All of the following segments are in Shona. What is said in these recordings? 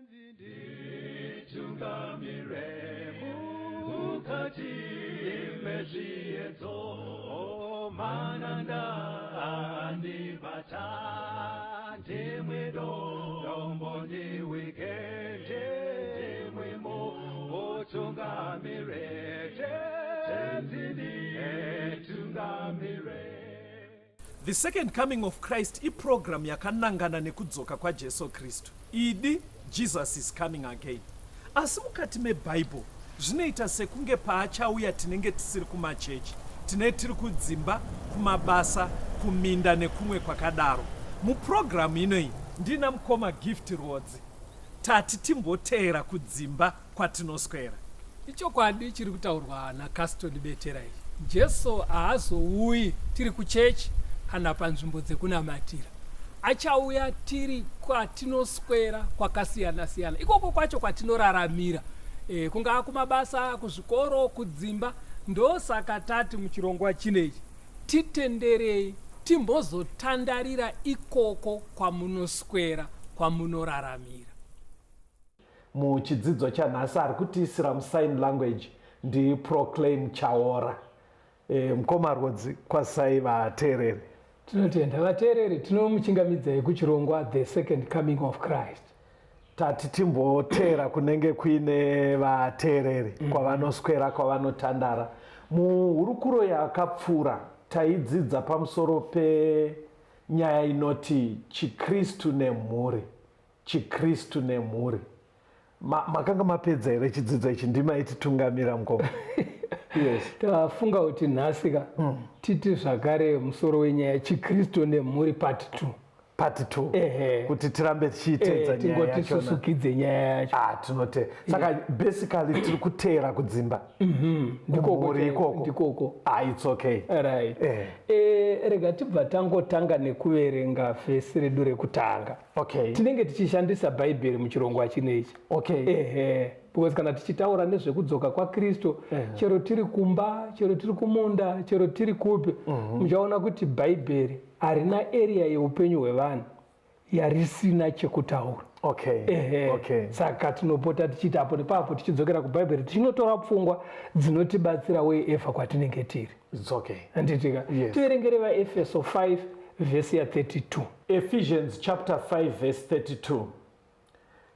Nditungamire mukati mezviedzo, mananda andibata, ndimwe dombo ndiwike, ndimwe mutungamire, Tenzi nditungamire. The Second Coming of Christ iprogram yakanangana nekudzoka kwaJesu Kristu. Idi, Jesus is coming again. Asi mukati meBible zvinoita sekunge paachauya tinenge tisiri kumachechi, tine tiri kudzimba, kumabasa, kuminda nekumwe kwakadaro. Muprogram inoyi ndina mukoma Gift Rwodzi. Tati timboteera kudzimba kwatinoswera. Ichokwadi chiri kutaurwa naCaston Betera ichi. Jesu haazouyi tiri kuchechi kana panzvimbo dzekunamatira. Achauya tiri kwatinoswera kwakasiyana siyana, ikoko kwacho kwatinoraramira, kungaa kumabasa, kuzvikoro, kudzimba. Ndosaka tati muchirongwa chinechi titenderei timbozotandarira ikoko kwamunoswera, kwamunoraramira. Muchidzidzo chanhasi ari kutiisira musign language ndiProclaim Chaora. Mukoma Rwodzi, kwazisai vateereri. Tinotenda vateereri, tinomuchingamidzai kuchirongwa The Second Coming of Christ. Tati timboteera kunenge kuine vateereri kwavanoswera, kwavanotandara. Muhurukuro yakapfuura taidzidza pamusoro penyaya inoti chiKristu nemhuri. ChiKristu nemhuri. Makanga mapedza here chidzidzo ichi? Ndimaititungamira mukoma. Yes. Tafunga kuti nhasi ka titi zvakare musoro wenyaya chiKristu nemhuri part 2. Part 2. Kuti tirambe tichiitedza nyaya Tingoti yachona. susukidze nyaya yacho. Tinote. Saka basically tiri kuteera kudzimba. Ndikoko Kumhuri chaiko, ikoko. ndikoko. It's okay. Right. Rega tibva tangotanga nekuverenga vhesi redu rekutanga. Tinenge tichishandisa Bhaibheri muchirongwa chino ichi. Because kana tichitaura nezvekudzoka kwaKristu, chero tiri kumba, chero tiri kumunda, chero tiri kupi, muchaona kuti Bhaibheri harina area yeupenyu hwevanhu yarisina chekutaura. Saka tinopota tichiita apo nepapo tichidzokera kuBhaibheri tichinotora pfungwa dzinotibatsira wherever kwatinenge tiri. It's okay. Handitika? Yes. Tiverengere vaEfeso 5 vhesi ya 32. Ephesians chapter 5 verse 32.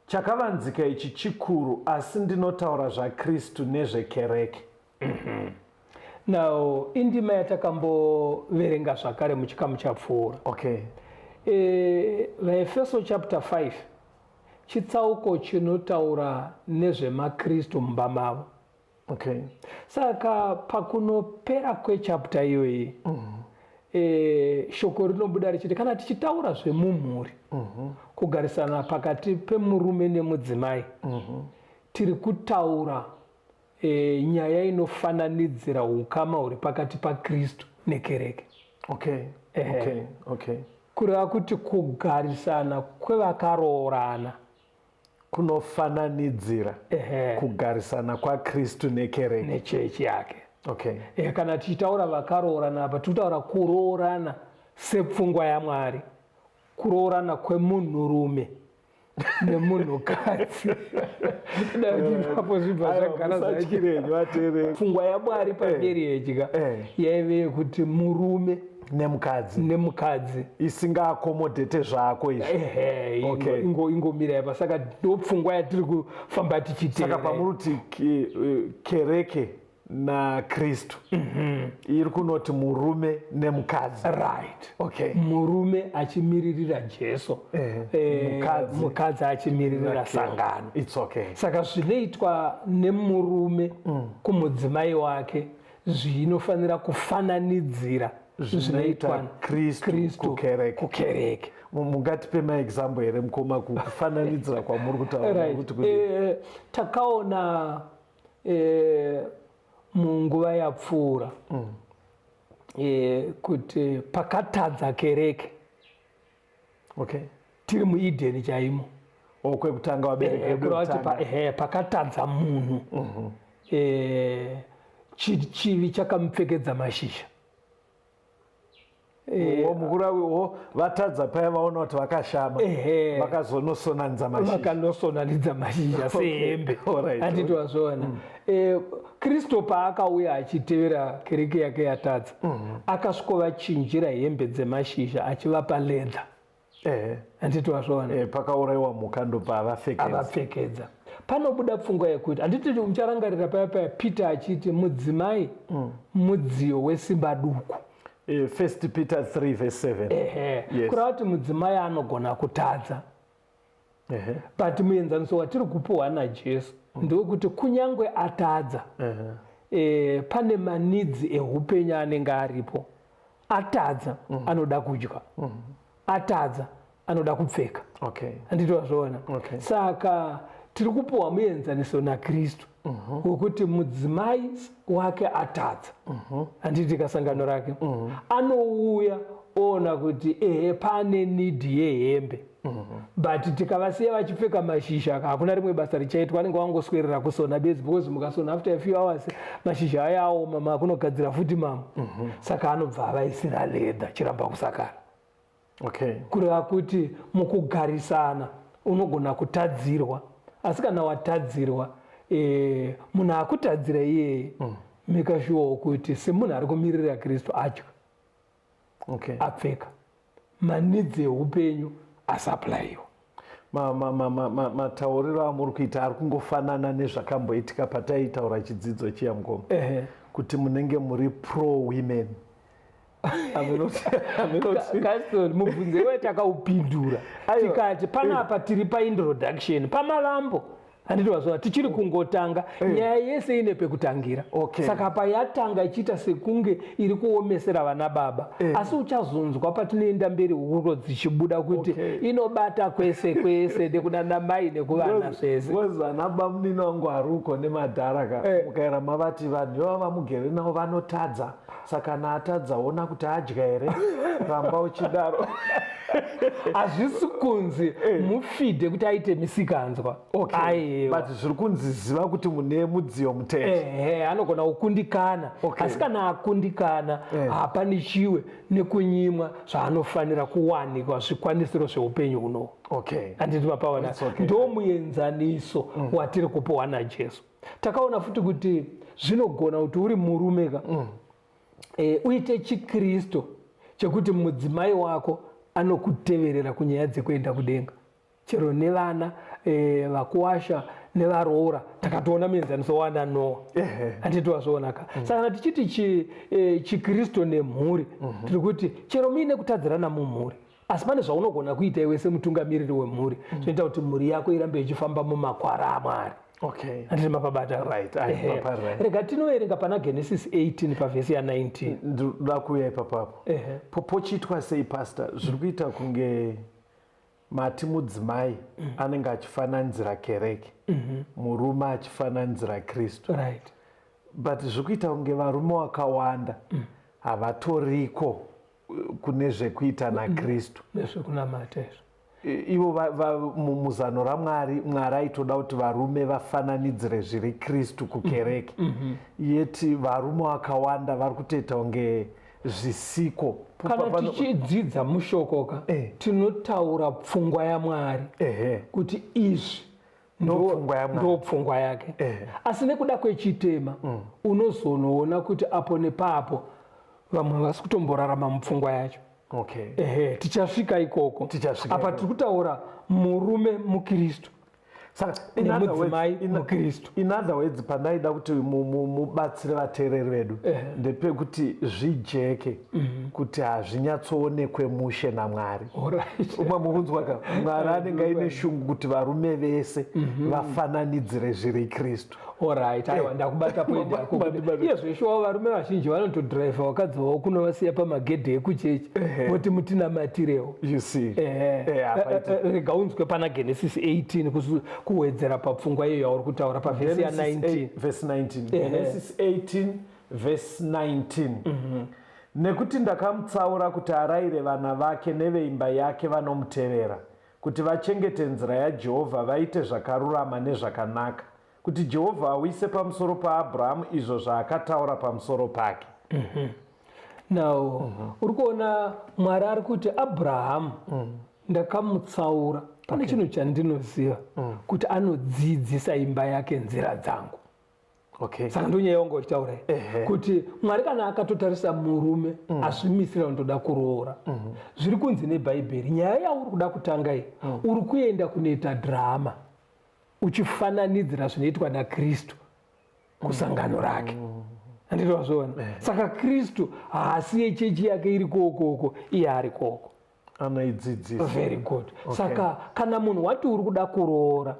Chakavanzika ichi chikuru, asi ndinotaura zvaKristu nezvekereke. Now, indima yatakamboverenga zvakare muchikamu chapfuura. VaEfeso chapter 5 chitsauko chinotaura nezvemaKristu mumba mavo. Saka pakunopera kwechapter iyoyi, shoko rinobuda richiti kana tichitaura zvemumhuri, kugarisana pakati pemurume nemudzimai, tiri kutaura nyaya inofananidzira ukama huri pakati paKristu nekereke. Kureva kuti kugarisana kwevakaroorana kunofananidzira kugarisana kwaKristu nekereke, nechechi yake. Kana tichitaura vakaroorana apa, tiri kutaura kuroorana sepfungwa yaMwari, kuroorana kwemunhurume nemunhukadzi. Ipapo zvibva zvagara Musatyirenyu vateereri. Pfungwa yaMwari pamarriage ka yaive yekuti murume nemukadzi, nemukadzi isingaaccommodate zvako izvi. Ingomira ipa. Saka ndo pfungwa yatiri kufamba tichiteera. Saka pamuri kuti kereke naKristu, iri kunoti murume nemukadzi. Murume achimiririra Jesu, Mukadzi. mukadzi achimiririra sangano. It's okay. Saka zvinoitwa nemurume kumudzimai wake zvinofanira kufananidzira zvinoitwa zvinoitwa Kristu Kristu kukereke. kukereke. Mungatipe maexample here mukoma, kufananidzira kwamuri kutaura? Kuti kudii? Takaona munguva yapfuura kuti pakatadza kereke tiri muEdeni chaimo. Kwekutanga vabereki vedu Kureva kuti vekutanga. Pakatadza munhu, chivi chakamupfekedza mashizha. Mukura vatadza paya vaona kuti vakashama vakazonosonanidza mashizha. Vakanosonanidza mashizha sehembe. Handiti wazviona? Kristu paakauya achitevera kereke yake yatadza, akasvikovachinjira hembe dzemashizha achivapa leather. Handiti wazviona? Pakaurayiwa mhuka ndobva avapfekedza. Avapfekedza. Panobuda pfungwa yekuti handiti mucharangarira paya paya Peter achiti mudzimai mudziyo wesimba duku. First Peter 3 verse 7. Yes. Kureva kuti mudzimai anogona kutadza. But muenzaniso watiri kupuhwa naJesu ndewekuti kunyange atadza, pane manidzi ehupenyu anenge aripo. Atadza anoda kudya, atadza anoda kupfeka. Handiti wazviona? Saka tiri kupuhwa muenzaniso naKristu wekuti mudzimai wake atadza, handiti kasangano rake, anouya oona kuti ehe pane need yehembe, but tikavasiya vachipfeka mashizha hakuna rimwe basa richaitwa, vanenge vangoswerera kusona bedzi, because mukasona after a few hours mashizha aya aoma, makunogadzira futi mamwe. Saka anobva avaisira leather chiramba kusakara. Kureva kuti mukugarisana unogona kutadzirwa, asi kana watadzirwa, munhu akutadzira iyeye, make sure kuti semunhu ari kumirira Kristu adya, apfeka, manidzi eupenyu asaplaiwa. Matauriro amuri kuita ari kungofanana nezvakamboitika pataitaura chidzidzo chiya, mukoma, kuti munenge muri pro women. Caston, mubvunzo iwe takaupindura tikati panapa tiri paintroduction, pamalambo, handiti wazviona? Tichiri kungotanga nyaya yese ine pekutangira. Saka payatanga ichiita sekunge iri kuomesera vana baba, asi uchazonzwa patinoenda mberi huro dzichibuda kuti inobata kwese kwese, nekunana mai nekuvana zvese. Because vana bamunini vangu ari uko nemadhara ka, mukaera mavati vanhu ivava vamugere navo vanotadza, saka kana atadza ona kuti adya here, ramba uchidaro. Hazvisi kunzi mufidhe kuti aite misikanzwa. Aiwa. But zviri kunzi ziva kuti mune mudziyo mutete. Ehe, anogona kukundikana, asi kana akundikana, hapani chiwe nekunyimwa zvaanofanira kuwanikwa, zvikwanisiro zveupenyu hunohu. Handiti mapaona? It's okay. Ndo muenzaniso watiri kupuwa naJesu. Takaona futi kuti zvinogona kuti uri murume ka, uite chiKristu chekuti mudzimai wako anokuteverera kunyaya dzekuenda kudenga, chero nevana, vakuwasha nevaroora. Takatoona muenzaniso wana Noa, handiti wazviona ka? Saka kana tichiti chiKristu nemhuri, tiri kuti chero muine kutadzirana mumhuri, asi pane zvaunogona kuita iwe semutungamiriri wemhuri zvinoita kuti mhuri yako irambe ichifamba mumakwara aMwari. Handiti mapabata? Right, aye, mapa right. Rega tinoverenga pana Genesis 18 pavhesi ya19. Ndoda kuuya ipapapo. Pochiitwa sei, pastor? Zviri kuita kunge mati mudzimai anenge achifananidzira kereke, murume achifananidzira Kristu. But zviri kuita kunge varume vakawanda havatoriko kune zvekuita naKristu. Nezvekunamata izvo. Ivo muzano raMwari, Mwari aitoda kuti varume vafananidzire zviri Kristu kukereke. Yeti varume vakawanda vari kutoita kunge zvisiko. Kana tichidzidza mushoko ka, tinotaura pfungwa yaMwari kuti izvi Ndo pfungwa yaMwari. Ndo pfungwa yake. Asi nekuda kwechitema, unozonoona kuti apo nepapo vamwe vasi kutomborarama mupfungwa yacho. Tichasvika ikoko. Tichasvika Apa ikoko. tiri kutaura murume muKristu Saka, in other words, nemudzimai muKristu. In other words, pandaida kuti mubatsire vateereri vedu ndepekuti zvijeke kuti hazvinyatsoonekwe mushe naMwari. Umwe mukunzwa ka, Mwari anenge aine shungu kuti varume vese vafananidzire zviri Kristu. Alright, aiwa, ndakubata point yako. Mandibata. Iye zveshuwa varume vazhinji vanotodhiraivha vakadzi vavo kunovasiya pamagedhe ekuchechi, voti mutinamatirewo. You see. Hapaiti. Rega unzwe pana Genesis 18 kuwedzera papfungwa iyo yauri kutaura pavhesi ya Genesis 19. 8, verse 19. Genesis 18 verse 19. Nekuti ndakamutsaura kuti arayire vana vake neveimba yake vanomutevera, kuti vachengete nzira yaJehovha, vaite zvakarurama nezvakanaka, kuti Jehovha awise pamusoro paAbhurahamu izvo zvaakataura pamusoro pake. Now uri kuona Mwari ari kuti Abrahamu ndakamutsaura pane chinhu chandinoziva kuti anodzidzisa imba yake nzira dzangu. Saka ndonyaya yawanga uchitaura iyi kuti Mwari kana akatotarisa murume azvimisira kundoda kuroora, zviri kunzi neBhaibheri, nyaya yauri kuda kutanga iyi, uri kuenda kunoita drama uchifananidzira zvinoitwa naKristu kusangano rake. Handiti wazviona? Saka Kristu haasiye chechi yake iri kokoko, iye ari koko. Anoidzidzisa. Very good. Saka kana munhu wati uri kuda kuroora,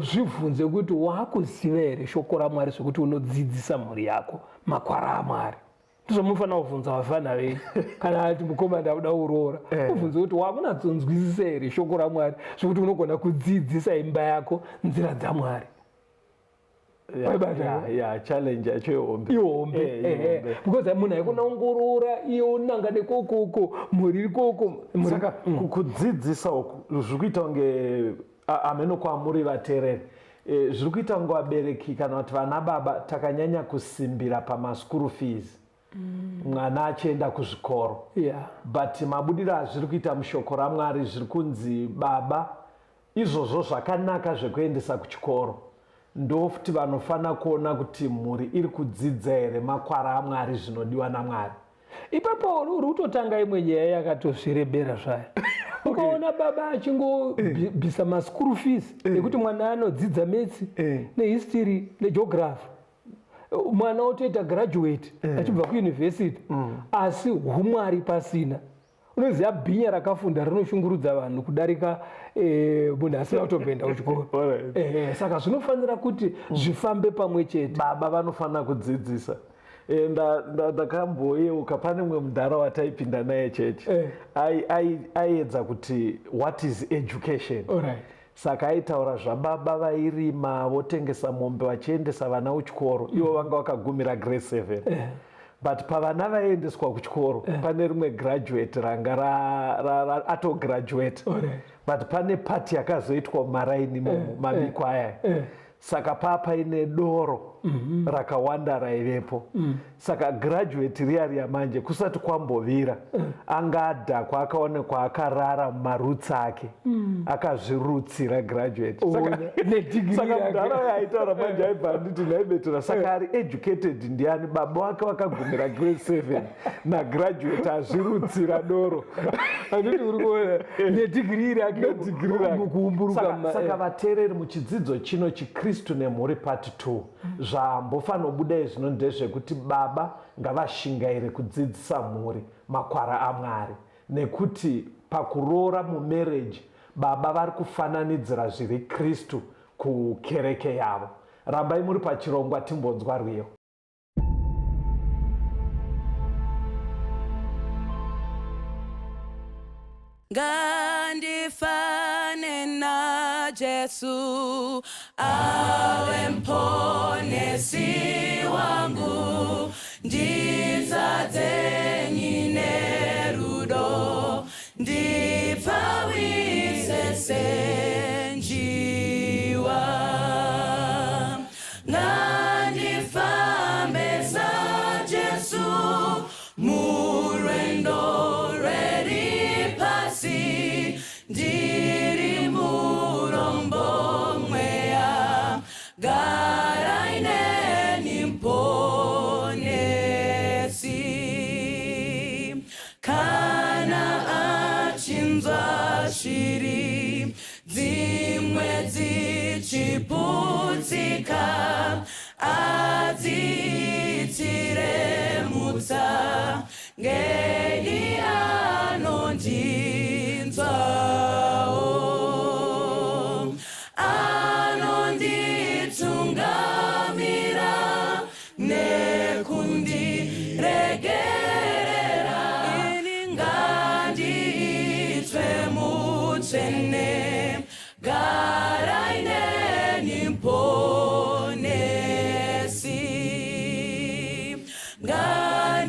zvibvunze kuti wakuziva here shoko raMwari zvekuti unodzidzisa mhuri yako makwara aMwari. Ndizvo kubvunza vafana venyu kana ati mukoma ndakuda kuroora, ubvunze kuti wakunatsonzwisisa here shoko raMwari zvekuti unogona kudzidzisa imba yako nzira dzaMwari. Waibata? Yeah, challenge yacho ihombe. Ihombe. Ihombe. Because munhu aikona kungoroora iye onanga nekokoko, mhuri iri koko Saka kudzidzisa uku zviri kuita kunge hameno kwamuri vateereri, zviri kuita kunge vabereki kana kuti vana baba takanyanya kusimbira pamaschool fees, mwana achienda kuzvikoro, but mabudiro azviri kuita mushoko raMwari, zviri kunzi baba izvozvo zvakanaka zvekuendesa kuchikoro, ndofuti vanofanira kuona kuti mhuri iri kudzidza here makwara aMwari, zvinodiwa naMwari. Ipapo uri kutotanga imwe nyaya yakatozvirebera zvayo. Ukaona baba achingobvisa maschool fees ekuti mwana anodzidza maths nehistory negeography, mwana otoita graduate achibva kuuniversity, asi humwari pasina, unoziva bhinya rakafunda rinoshungurudza vanhu kudarika munhu asina kutomboenda kuchikoro. Saka zvinofanira kuti zvifambe pamwe chete. Baba vanofanira kudzidzisa. Ndakamboyeuka pane mumwe mudhara wataipinda naye chechi, aiedza kuti what is education. Saka aitaura zvababa vairima votengesa mombe vachiendesa vana kuchikoro, ivo vanga vakagumira grade 7, but pavana vaiendeswa kuchikoro pane rimwe graduate ranga atograduate, but pane pati yakazoitwa mumaraini imomo, mabiko aya. Saka paa paine doro rakawanda raivepo. Saka graduate riya riya manje kusati kwambovira, anga adhakwa, akaonekwa akarara mumarutsi ake, akazvirutsira graduate. Nedegree Saka yake. mudhara aitaura manje aibva anditi, "Naibetora, saka ari educated ndiani? Baba wake vakagumira grade 7 nagraduate azvirutsira doro." Handiti uri kuona nedegree rake? Nedegree rake. Mukuumburuka. Saka vateereri, muchidzidzo chino chiKristu nemhuri part 2, zvambofanobuda zvino ndezvekuti baba ngavashingaire kudzidzisa mhuri makwara aMwari, nekuti pakuroora, mumarriage, baba vari kufananidzira zviri Kristu kukereke yavo. Rambai muri pachirongwa, timbonzwa rwiyo. Ngandifane na Jesu, awe mponesi wangu, ndizadze nerudo, ndipfawise senjiwa. Ngandifambe saJesu murwendo rweri pasi, ndiri murombo mweya, garai neni mponesi. Kana achinzwa shiri dzimwe dzichiputsika, adziitire mutsa, ngeni anondinzwawo, anonditungamira nekundiregerera. Ini ngandiitwe mutsvene, garai neni mponesi.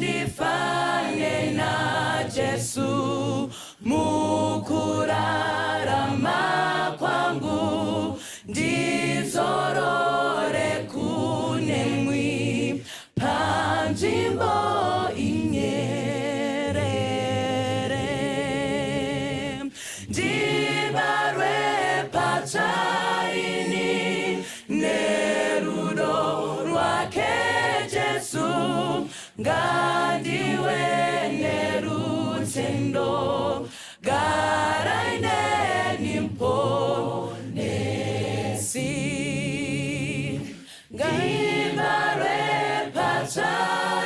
Ngandifane naJesu mukurarama kwangu, ndizorore kunemwi panzvimbo inye. Ngandiwe nerutendo, garai neni Muponesi. Ngandibarwe patsva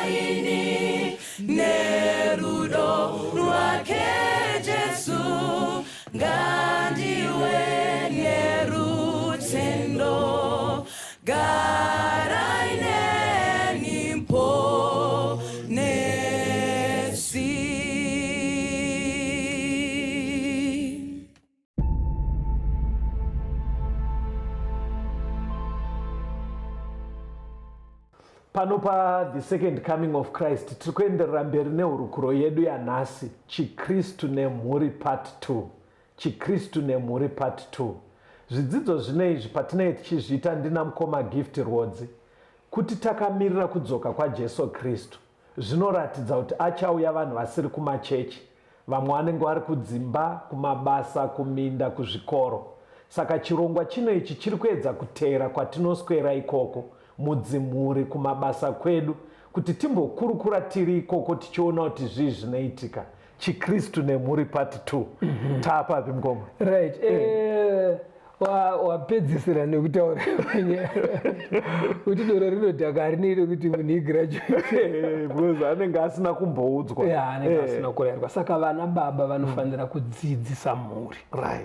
ini nerudo rwake Jesu, ngandiwe nerutendo, garai neni Muponesi. Pano pa The Second Coming of Christ tiri kuenderera mberi nehurukuro yedu yanhasi, Chikristu nemhuri part 2. Chikristu nemhuri part 2. Zvidzidzo zvino izvi patinenge tichizviita ndina mukoma Gift Rwodzi, kuti takamirira kudzoka kwaJesu Kristu. Zvinoratidza kuti achauya vanhu vasiri kumachechi, vamwe vanenge vari kudzimba, kumabasa, kuminda, kuzvikoro. Saka chirongwa chino ichi chiri kuedza kuteera kwatinoswera ikoko, mudzimhuri, kumabasa kwedu, kuti timbokurukura tiri ikoko tichiona kuti zvii zvinoitika. Chikristu nemhuri part 2. Taapapi mukoma? Right. Wapedzisira nekutaura kuti doro rinodhaka harinoite kuti munhu igraduate. Because anenge asina kumboudzwa. Yeah, anenge asina kurayirwa. Saka vana baba vanofanira kudzidzisa mhuri.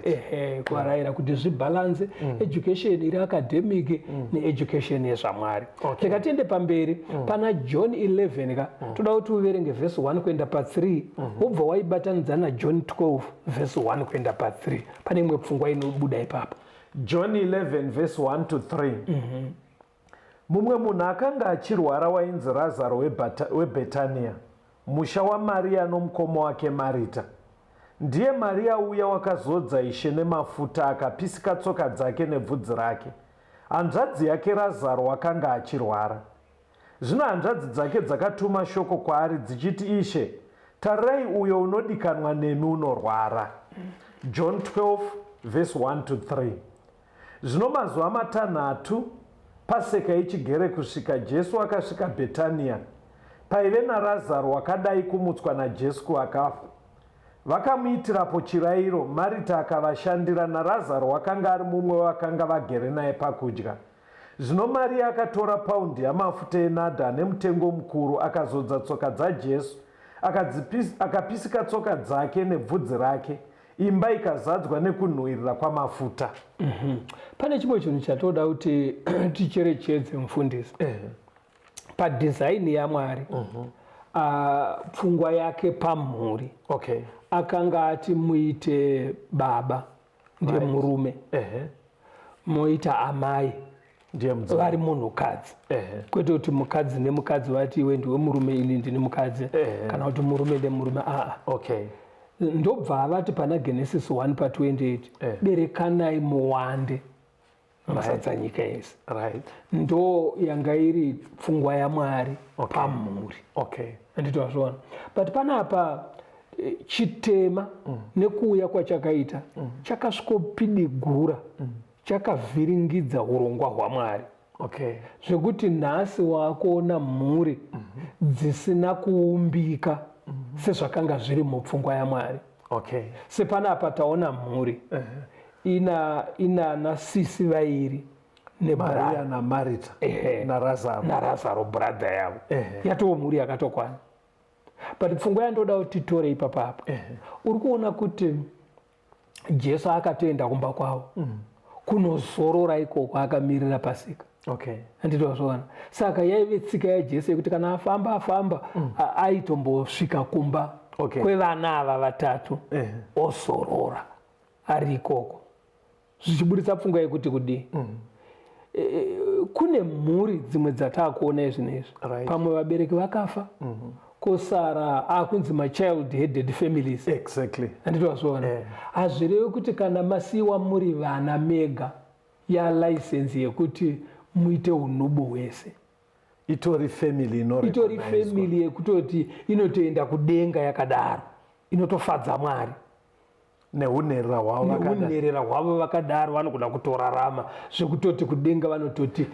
Ehe, kuvarayira kuti zvibalance education iri academic needucation yezvaMwari. Rega tiende pamberi pana John 11 ka. Toda kuti uverenge verse 1 kuenda pa3, wobva waibatanidza naJohn 12 verse 1 kuenda pa3. Pane imwe pfungwa inobuda ipapo. John 11 verse 1 to 3. Mumwe munhu akanga achirwara wainzi Razaro weBhetania, musha waMaria nomukoma wake Marita. Ndiye Maria uya wakazodza Ishe nemafuta, akapisika tsoka dzake nebvudzi rake. Hanzvadzi yake Razaro wakanga achirwara. Zvino hanzvadzi dzake dzakatuma shoko kwaari dzichiti, Ishe, tarirai uyo unodikanwa nemi unorwara. John 12 verse 1 to 3. Zvino mazuva matanhatu Paseka ichigere kusvika, Jesu akasvika Bhetania, paive naRazaro wakadai kumutswa naJesu kuvakafa. Vakamuitirapo chirairo, Marita akavashandira, naRazaro wakanga ari mumwe wevakanga vagere naye pakudya. Zvino Maria akatora paundi yamafuta enadha ane mutengo mukuru, akazodza tsoka dzaJesu, akapisika tsoka dzake nebvudzi rake, imba ikazadzwa nekunhuhwirira kwamafuta. Pane chimwe chinhu chatoda kuti ticherechedze, mufundisi. Padhizaini yaMwari, pfungwa yake pamhuri, akanga ati muite baba ndiye murume, moita amai Ndiye mudzimai, vari munhukadzi, kwete kuti mukadzi nemukadzi vati iwe ndiwe murume, ini ndini mukadzi, kana kuti murume nemurume, aa. Ndobva avati pana Genesis 1 pa28, berekanai muwande mazadza nyika yese. Ndo yanga iri pfungwa yaMwari pamhuri. Handiti wazviona? But panapa chitema nekuuya kwachakaita chakasvikopidigura, chakavhiringidza urongwa hwaMwari, zvekuti nhasi waakuona mhuri dzisina kuumbika sezvakanga zviri mupfungwa yaMwari. Sepanapa taona mhuri ina sisi vairi. Maria naMarita naRazaro. NaRazaro brother yavo. Yatoo mhuri yakatokwana. But pfungwa yandoda kuti titore ipapapa, uri kuona kuti Jesu akatoenda kumba kwavo kunozorora ikoko akamirira Pasika. Handiti wazviona? Saka yaive tsika yaJesu yekuti kana afamba afamba, aitombosvika kumba kwevana ava vatatu, ozorora ari ikoko, zvichiburitsa pfungwa yekuti kudii? Kune mhuri dzimwe dzataakuona izvinezvi, pamwe vabereki vakafa, kosara akunzi machild headed families. Handiti wazviona? Hazvirevi kuti kana masiyiwa muri vana mega yalicense yekuti muite unhubu hwese. Itori family. Itori family yekutoti inotoenda kudenga yakadaro, inotofadza Mwari. Neunherera hwavo vakadaro. Neunherera hwavo vakadaro vanogona kutorarama zvekutoti kudenga vanototi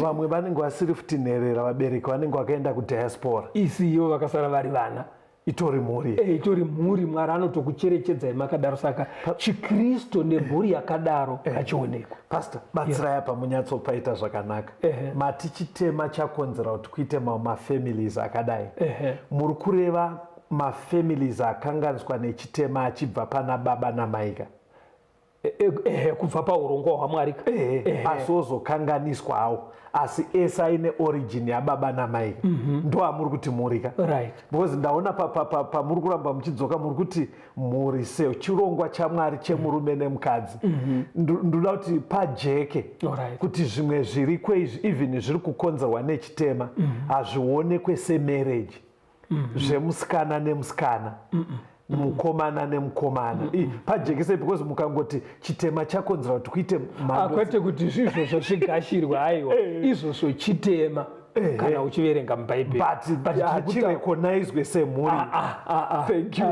Vamwe vanenge vasiri futi nherera, vabereki vanenge vakaenda kudiaspora. Isi ivo vakasara vari vana. Itori mhuri. Itori mhuri, Mwari anotokucherechedzai makadaro. Saka chiKristu nemhuri yakadaro hachionekwa. Pastor, batsirai apa munyatsopaita zvakanaka. Mati chitema chakonzera kuti kuite mamwe mafamilies akadai. Muri kureva mafamilies akanganiswa nechitema achibva pana baba namaika? Ehe, kubva paurongwa hwaMwari. Ehe, asi ozokanganiswawo, asi ese aine origin yababa namaika. Ndo amuri kuti mhurika. Because ndaona pamuri kuramba muchidzoka muri kuti mhuri sechirongwa chaMwari chemurume nemukadzi. Ndoda kuti pajeke kuti zvimwe zviriko izvi, even zviri kukonzerwa nechitema, hazvionekwe semarriage. Zvemusikana nemusikana, mukomana nemukomana. Pajekese, because mukangoti chitema chakonzera kuti kuite mhando Kwete kuti izvozvo zvigashirwe, aiwa, izvozvo chitema kana uchiverenga muBhaibheri. But But tiri hachirecognizwe semhuri. Thank you.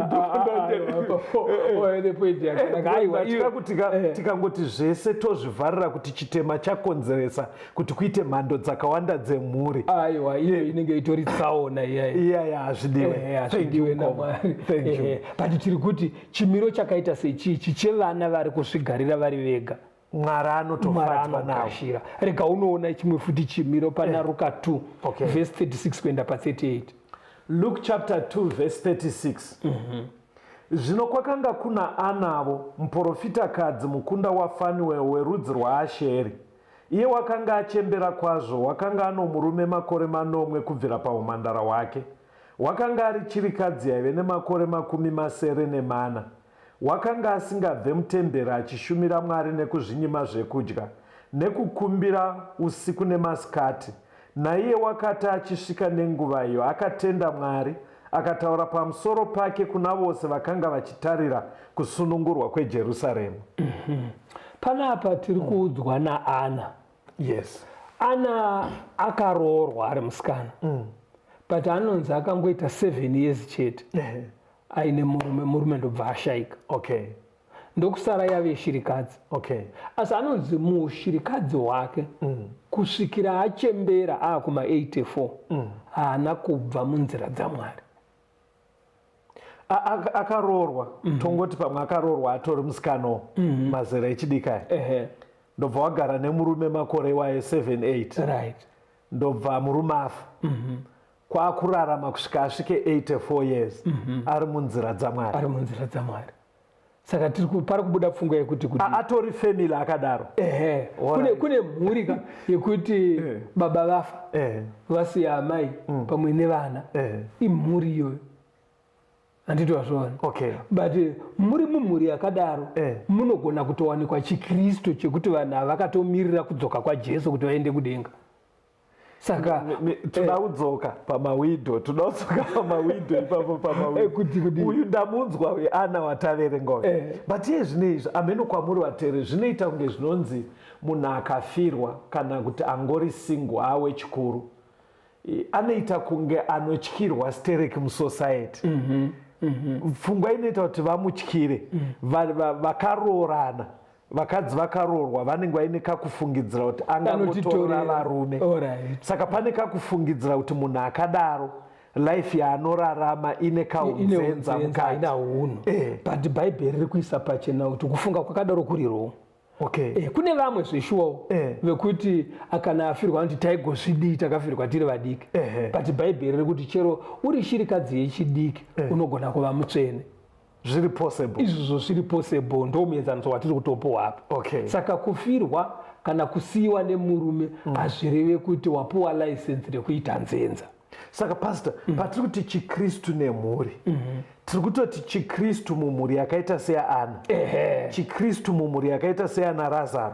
Point yakanaka. Aiwa, Ndatya kuti tikangoti zvese tozvivharira kuti chitema chakonzeresa kuti kuite mhando dzakawanda dzemhuri. Aiwa, iyo inenge itori tsaona iyaya. Iyaya hazvidiwe. Hazvidiwe naMwari. Thank you. But tiri kuti chimiro chakaita sechichi chevana vari kusvigarira vari vega, Mwari Mwari anotofadzwa navo. Anogashira. Rega unoona chimwe futi chimiro pana Ruka 2 verse 36 kuenda pa38. Luke chapter 2 verse 36. Zvino kwakanga kuna Anavo muprofitakadzi, mukunda waFanuel werudzi rwaAsheri. Iye wakanga achembera kwazvo, wakanga ano murume makore 7 kubvira paumhandara hwake. Wakanga ari chirikadzi yaive nemakore 74. Wakanga asingabve mutemberi, achishumira Mwari nekuzvinyima zvekudya nekukumbira usiku nemasikati. Naiye wakati achisvika nenguva iyo, akatenda Mwari, akataura pamusoro pake kuna vose vakanga vachitarira kusunungurwa kweJerusarema. Panapa tiri kuudzwa naAna. Ana akaroorwa ari musikana, but anonzi akangoita 7 years chete aine murume, murume ndobva ashayika. Ndokusara yave shirikadzi. Asi anonzi mushirikadzi hwake kusvikira achembera aakuma 84 haana kubva munzira dzaMwari. Akaroorwa, tongoti pamwe akaroorwa atori musikanawo, mazera echidiki aya. Ndobva wagara nemurume makore iwayo 7 8. Ndobva murume afa, kwakurarama kusvika asvike 84 years ari munzira dzaMwari. Ari munzira dzaMwari. Saka pari kubuda pfungwa yekuti kuti Atori family akadaro. Ehe, kune mhuri ka yekuti baba vafa, vasiya amai pamwe nevana. Imhuri iyoyo, handiti wazviona? But muri mumhuri yakadaro munogona kutowanikwa chiKristu chekuti vanhu ava vakatomirira kudzoka kwaJesu kuti vaende kudenga. Saka Toda kudzoka pamawidow, toda kudzoka pamawidow ipapo, pamawidow. Kuti kudii? Uyu ndamunzwa weana wataverenga uyu. But iye zvino izvi, ameno kwamuri vateereri, zvinoita kunge zvinonzi munhu akafirwa kana kuti angori single awechikuru anoita kunge anotyirwa stereki musociety. Pfungwa inoita kuti vamutyire vakaroorana, vakadzi vakaroorwa vanenge vaine kakufungidzira kuti angangotora Anotitorera. varume. Saka pane kakufungidzira kuti munhu akadaro life yaanorarama ine Ine kaunzenza unzenza, mukati. haina hunhu. But Bhaibheri riri kuisa pachena kuti kufunga kwakadaro kuri wrong. Kune vamwe zveshuwawo vekuti akana afirwa anoti taigozvidii, takafirwa tiri vadiki. But Bhaibheri riri kuti chero uri shirikadzi yechidiki unogona kuva mutsvene. Zviri possible. Izvozvo zviri possible, ndo muenzaniso watiri kutopuwa apa. Saka kufirwa kana kusiyiwa nemurume hazvireve kuti wapuwa license rekuita nzenza. Saka pastor, patiri kuti chiKristu nemhuri, tiri kutoti chiKristu mumhuri yakaita seyaAna, chiKristu mumhuri yakaita seyana Razaro,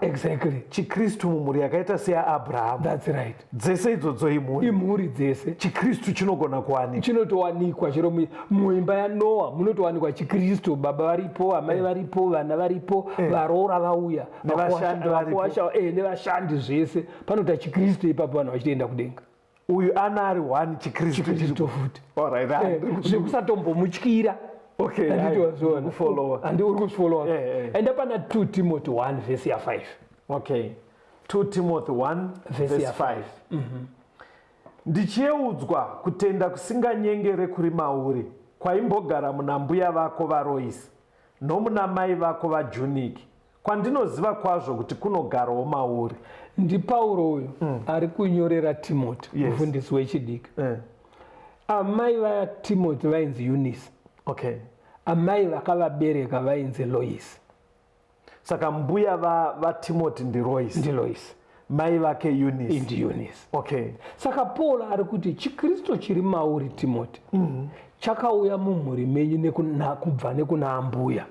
chiKristu mumhuri yakaita seyaAbrahamu. That's right. Dzese idzodzo imhuri. Imhuri dzese. ChiKristu chinogona kuwanikwa. Chinotowanikwa chero muimba yaNoa munotowanikwa chiKristu. Baba varipo, amai varipo, vana varipo, varoora vauya, Nevashandi varipo. Nevashandi zvese. Panoita chiKristu ipapo, vanhu vachitoenda kudenga. Uyu ana ari one chiKristu. ChiKristu futi. All right, Zvekusatombomutyira. Okay, Handiti hai, wazviona? ndikufollowa. Handi uri kuzvifollowa? Eh, eh. Enda pana 2 Timothy 1 vhesi ya 5. Okay, 2 Timothy 1 Verse verse ya 5. Ndichiyeudzwa kutenda kusinganyengere kuri mauri, kwaimbogara muna mbuya vako vaRoisi nomuna mai vako vaJuniki, kwandinoziva kwazvo kuti kunogarawo mauri. NdiPauro uyu ari kunyorera Timothy, Yes. mufundisi wechidiki. Eh, Amai vaTimothy vainzi Eunice. Okay. Amai vakavabereka vainzi Lois. Saka mbuya vaTimothy ndiRoisi, NdiLois. Mai vake Eunice. Ndi Eunice. Okay. Saka Paul ari kuti chiKristu chiri mauri, Timothy, chakauya mumhuri menyu kubva nekuna ambuya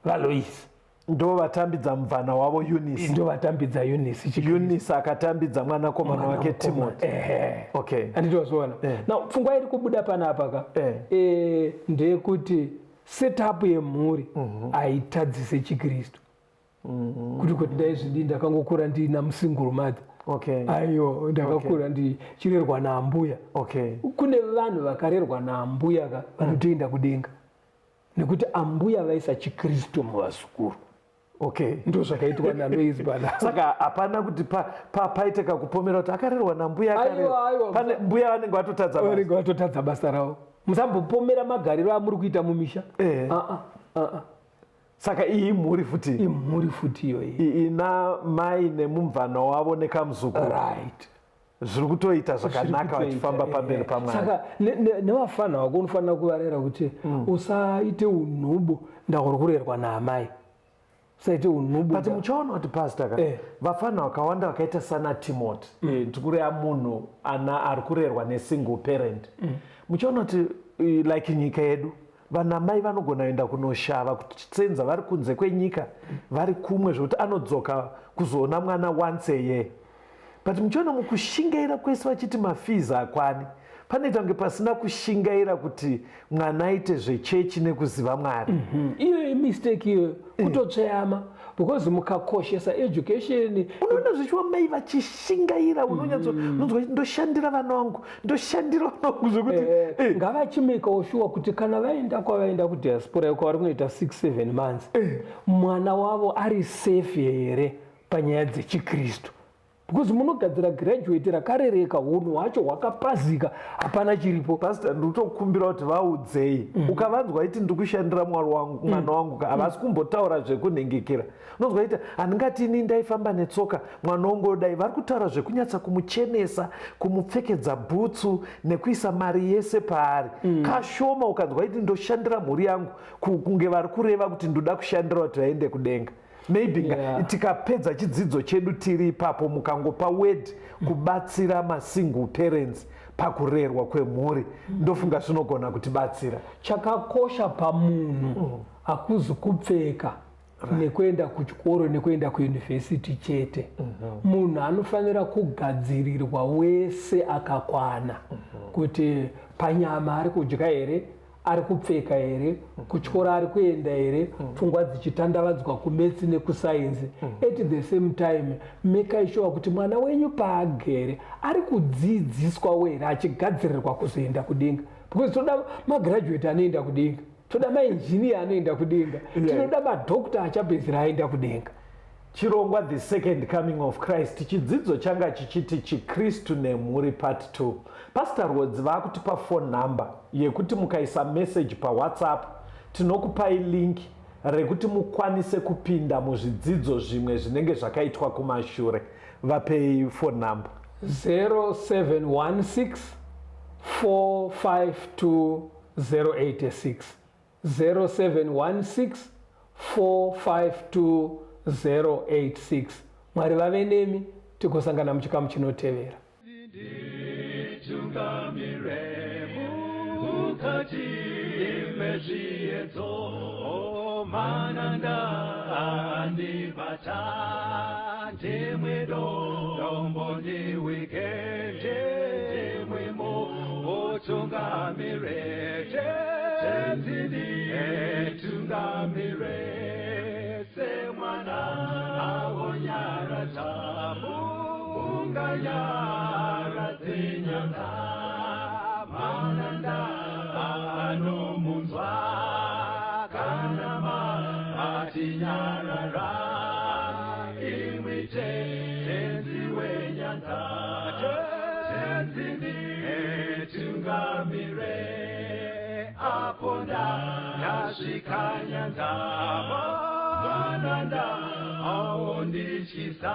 vaLois. Ndo vatambidza mubvana wavo Eunice. Ndo vatambidza Eunice chiKristu. Eunice akatambidza mwanakomana wake Timothy. Ehe. Okay. Handiti wazviona? Eh. Now pfungwa iri kubuda panapa ka, Eh. ndeyekuti setup yemhuri haitadzise chiKristu. Kuti ndaizvidii, ndakangokura ndiina musingle mother. Aiwa, ndakakura ndichirerwa naambuya. Kune vanhu vakarerwa naambuya ka vanotoenda kudenga, nekuti ambuya vaisa chiKristu muvazukuru. Ndo zvakaitwa naLois pana. Saka hapana kuti paite kakupomera kuti akarerwa nambuya. Aiwa, Akarerwa. aiwa. Pane mbuya vanenge vatotadza basa. Vanenge vatotadza basa ravo. Musambopomera magariro amuri kuita mumisha. Eh. Ah, ah, ah, ah. Saka iyi imhuri futi. Imhuri futi iyoyi. Ina mai nemumvana wavo nekamuzukuru. Zviri kutoita zvakanaka, vachifamba pamberi paMwari. Saka nevafana vako unofanira kuvarera kuti usaite unhubu ndauri kurerwa naamai, usaite unhubu. But muchaona kuti, pastor ka, vafana vakawanda vakaita sana Timothy, tikureva munhu ana ari kurerwa nesingle parent, muchaona kuti like nyika yedu, vanamai vanogona kuenda kunoshava, kusenza vari kunze kwenyika, vari kumwe, zvokuti anodzoka kuzoona mwana once a year. But muchiona mukushingaira kwese vachiti mafees akwani, panoita kunge pasina kushingaira kuti mwana aite zvechechi nekuziva Mwari. Iyo imistake iyoyo, kutotsveyama, because mukakoshesa education. Unoona zvichiwa mai vachishingaira, unonyatso unonzwa vachiti, "Ndoshandira vana vangu, ndoshandira vana vangu," zvekuti Ngavachimekawo sure kuti kana vaenda kwavaenda kudiaspora iko, vari kunoita 6 7 months, mwana wavo ari safe here panyaya dzechikristu? Because munogadzira graduate rakarereka, unhu hwacho hwakapazika, hapana chiripo. Pastor, ndikutokumbira kuti vaudzei. Ukavanzwa iti, "Ndikushandira Mwari wangu, mwana wangu," ka havasi kumbotaura zvekunhengekera. Unonzwa iti, "Handingati ini ndaifamba netsoka, mwana wangu odai." Vari kutaura zvekunyatsa kumuchenesa, kumupfekedza bhutsu nekuisa mari yese paari. Kashoma ukanzwa iti, "Ndoshandira mhuri yangu," kunge vari kureva kuti ndoda kushandira kuti vaende kudenga. Maybe tikapedza chidzidzo chedu tiri ipapo, mukangopa word kubatsira masingle parents pakurerwa kwemhuri, ndofunga zvinogona kutibatsira. Chakakosha pamunhu hakuzi kupfeka nekuenda kuchikoro nekuenda kuyunivhesiti chete. Munhu anofanira kugadzirirwa wese akakwana, kuti panyama ari kudya here, ari kupfeka here, kuchikoro ari kuenda here, pfungwa dzichitandavadzwa kumaths nekusainzi. At the same time, makai sure kuti mwana wenyu paagere ari kudzidziswawo here, achigadzirirwa kuzoenda kudenga, because toda magraduate anoenda kudenga, toda mainjiniya anoenda kudenga, tinoda madhokta achapedzisira aenda kudenga. Chirongwa The Second Coming of Christ, chidzidzo changa chichiti Chikristu Nemhuri Part 2. Pastor Rhodes vaakutipa phone number yekuti mukaisa message paWhatsApp, tinokupai link rekuti mukwanise kupinda muzvidzidzo zvimwe zvinenge zvakaitwa kumashure. Vapei phone number. 0716 452 086, 0716 452 086. Mwari vave nemi, tigosangana muchikamu chinotevera. Nditungamire mukati mezviedzo, mananda andibata, ndimwe dombo ndiwike, ndimwimo utungamire, tenzi tungamire semwana awonyaradza unganyaradze nyanga, mananda anomunzwa. Ndaponda ndasvika nyanza mananda aondichisa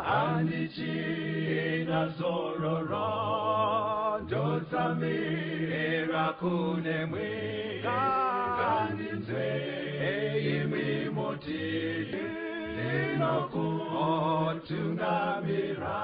handichina zororo ndotsamira kune mwenga ngandinzwe imi moti ndinokutungamira.